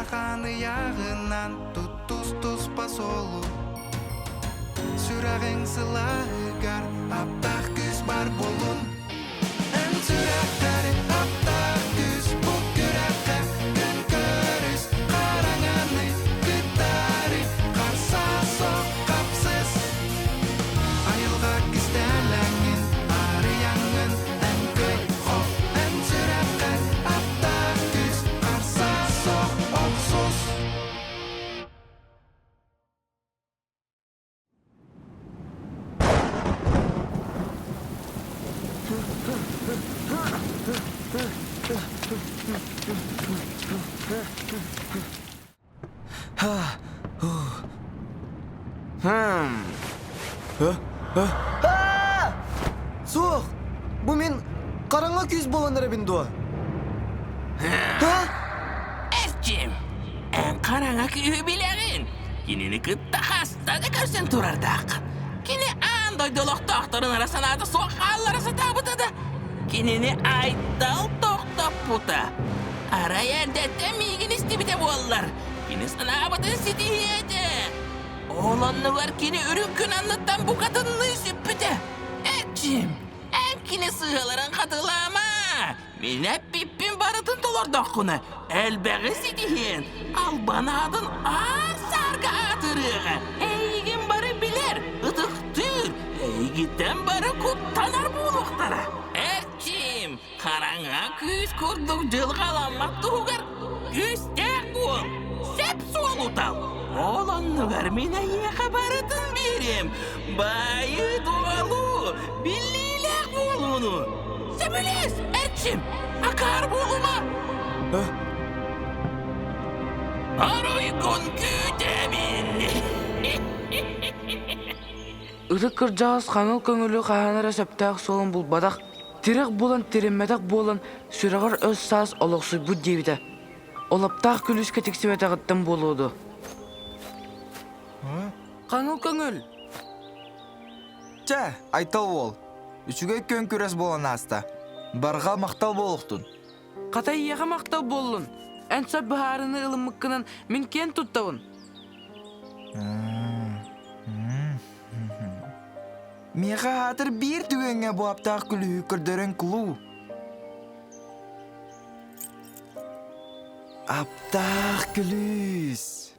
Ыарахан ыйааҕынан туттус туспа суолу Сүрэҕиҥ сылааһыгар аптаах күүс бар буолун Эн сүрэххэр аптаах күүс бу күрэххэ күн көрүс Хараҥаны кытаары харса сох хапсыс Айылҕа кистэлэҥин арыйаҥҥын эн кый хох Эн сүрэххэр аптаах күүс харса сох охсус Суох! Бу мин хараҥа күүс буолан эрэбин дуо? Эрчим, эн хараҥа күүһү билэҕин. Кинини кытта хаста да көрсөн турардааххын. Кини аан дойду олохтоохторун эрэ санаата суох хааллара сатаабыта да, кинини Айтал тохтоппута. Арай эрдэттэн миигин истибитэ буоллар, кини санаабытын ситиһиэ этэ. Ол оннугар кини үрүҥ күн анныттан букатынныы сүппүтэ. Эрчим, эн кини сыыһаларын хатылаама! Мин эппиппин барытын толордоххуна, элбэҕи ситиһиэн, албан аатын аар-саарга аатырыаҕа. Эйигин бары билэр, ытыктыыр, эйигиттэн бары куттанар буолуохтара. Эрчим, хараҥа күүс курдук дьылҕаламмат туһугар күүстээх буол, сөп суолу тал. Ол оннугар мин эйиэхэ барытын биэриэм. Баайы-дуолу, биллиилээх буолууну. Сөбүлэс, Эрчим, акаар буолума. Арыйгын күүтэбин. Ытык кырдьаҕас хаҥыл көҥүлү хаһан эрэ сөптөөх суолун булбатах, тирэх булан тириммэтэх буолан, сүрэҕэр өс-саас олохсуйбут диэбитэ. Олоптоох күлүүскэ тиксибэтэҕиттэн буолуо дуо? Хаҥыл көҥүл! Чэ, Айтал уол, үчүгэй күөн күрэс буолан ааста. Барҕа махтал буолуохтун. Хата эйиэхэ махтал буоллун. Эн сөп быһаарыны ылыммыккынан мин киэн туттабын. Миэхэ аатыр биир түгэҥҥэ бу аптаах күлүһү көрдөрөн кулуу. Аптаах күлүүс.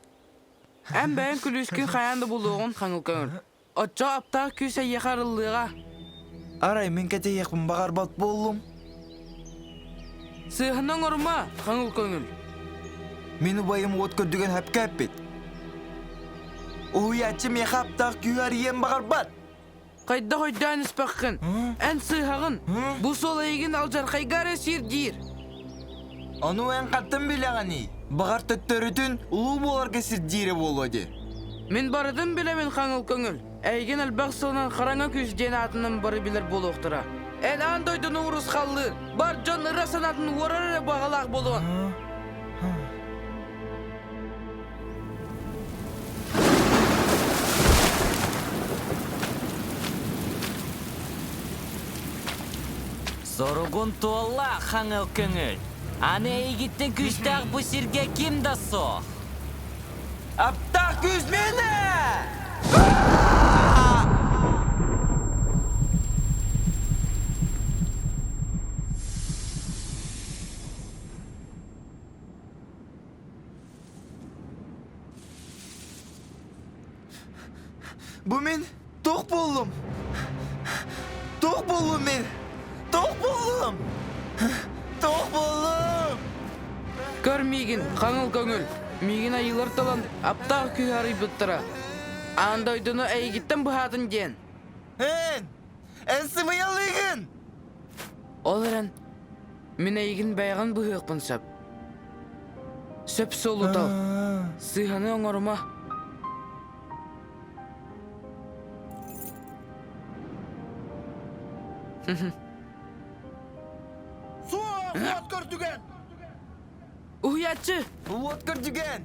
Эн бэйэҥ күлүүскүн хайаан да булуоҕун хаҥыл көҥүл. Оччо аптаах күүс эйиэхэ арыллыаҕа. Арай мин кэтэһиэхпин баҕарбат буоллум. Сыыһаны оҥорума, хаҥыл көҥүл. Мин убайым уот көрдүгэн хөпкө эппит. Уһуйааччы миэхэ аптаах күүһү арыйыан баҕарбат. Хайдах өйдөөн испэххин? Эн сыыһаҕын. Бу суол эйигин алдьархайга эрэ сирдиир. Ону эн хантан билэҕиний? Баҕар төттөрүтүн улуу буоларга сирдиирэ буолуо дии. Мин барытын билэбин хаҥыл көҥүл. Эйигин элбэх сылынан хараҥа күүс диэн аатынан бары билэр буолуохтара. Эн аан дойдуну урусхаллыыр, бар дьон ыра санаатын уорар эрэ баҕалаах буолуон. Соругун туолла, хаҥыл көҥүл. Аны эйигиттэн күүстээх бу сиргэ ким да суох. Аптаах күүс миэнэ! Бу мин туох буоллум? Туох буоллум мин? Туох буоллум? Туох буоллум? Көр миигин, хаҥыл көҥүл. Миигин айыылар талан, аптаах күүһү арыйбыттара. Аан дойдуну эйигиттэн быһаатын диэн. Эн! Эн сымыйалыыгын! Ол эрэн, мин эйигин бэйэҕин быһыахпын сөп. Сөп суолу тал. Сыыһаны оҥорума. Суох, уот көрдүгэн! Уһуйааччы! Уот көрдүгэн!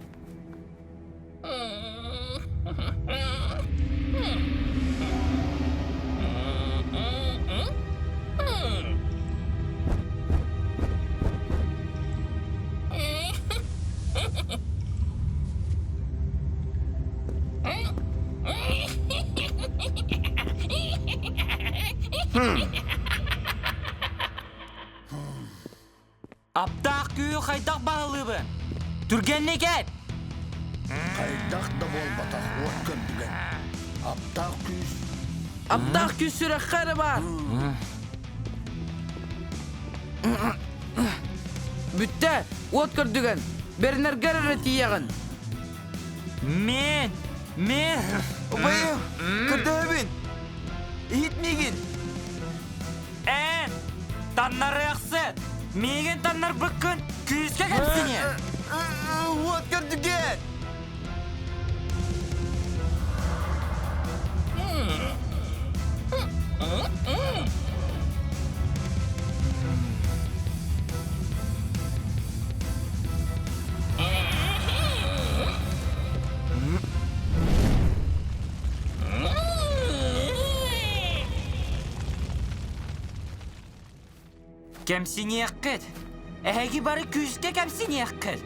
Аптаах күүһү хайдах баһылыыбын? Түргэнник эт! Хайдах да буолбатах уот көрдүгэн. Аптаах күүс. Аптаах күүс сүрэххэ эрэ баар. Бүттэ, уот көрдүгэн. Бэринэргэр эрэ тиийэҕин. Мен! Мен! Убайым, көрдөһөбүн. Иһит миигин. Эн! Таннарыахсыт! Миигин таннарбыккын күүскэ кэпсиниэ! Уот көрдүгэн! Кэмсиниэххит! Эһиги бары күүскэ кэмсиниэххит!